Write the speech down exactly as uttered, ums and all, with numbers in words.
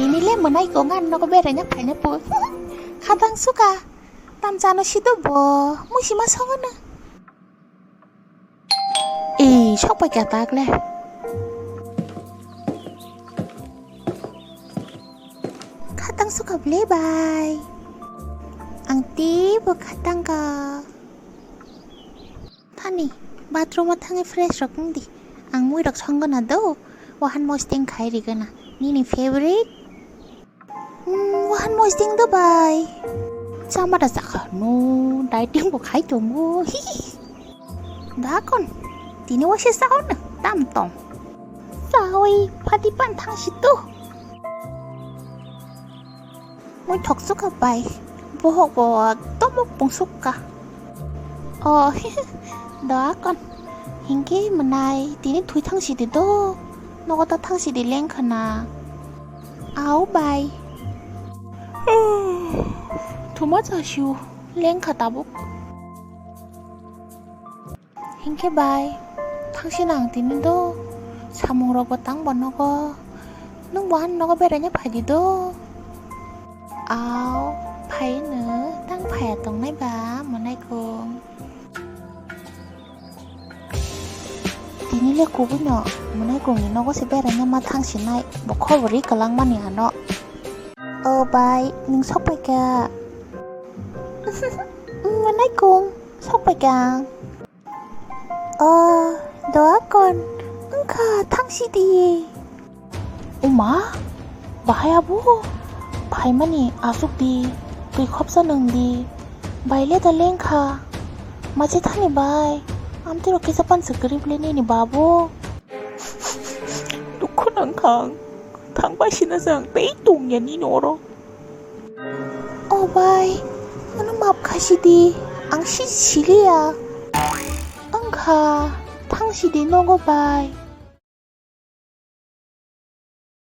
Ini le mwnai kong ang nogo beraina phaina po. Khatang suka. Tam chano sido bo. Musi ma songo na. Ei, sok pai kya tak le. Khatang suka ble bai. Ang ti bo khatang ka. Thani, bathroom o thangwi fresh rok wng di. Ang mui rok song gana do. Wahan mosting khai ri gana. Nini favorite? Hmm, wahan mosting do bai. Chama da sakha no, dieting bo khai tongo. Hihi. Da kon. Tini wasi sao na. Tam tong. Sawi, phati pan thang si to. Mui thok suka bai. Bohok bo ekdom muk pung suka. Oh, da kon. Hingke mwnai tini thui thang si di do. Nogo ta thang si di leng khana. Au bai. Thuma cha siu leng kha tabuk. Hingke bai, thangsi nang tini do, samung rok bo tang bo nogo, nung bo ani nogo beraina phai di do. Au, phai no, tang phaiya tongnai ba, mwnai kong. Tini le kubui no, mwnai kong ni nogo se beraina ma thangsi nai, bo khobor ri kwlang mani ano. O bai, nung sok pai kha? Mwnai kong, sok pai kha. O, doa kon, wngkha thangsi di. Uma, bahai abo, phaimani asuk di, twi khopsa nung di, bai le da lengkha, machi thani bai, amtwi rok kisa pan se kwrwi bwle nini babo. Dukhu nangkha ang, thang bai sina jang tei tongya nini oro. O bai, ano map kha sidi, ang si siliya. Wngkha, thang sidi nogo bai.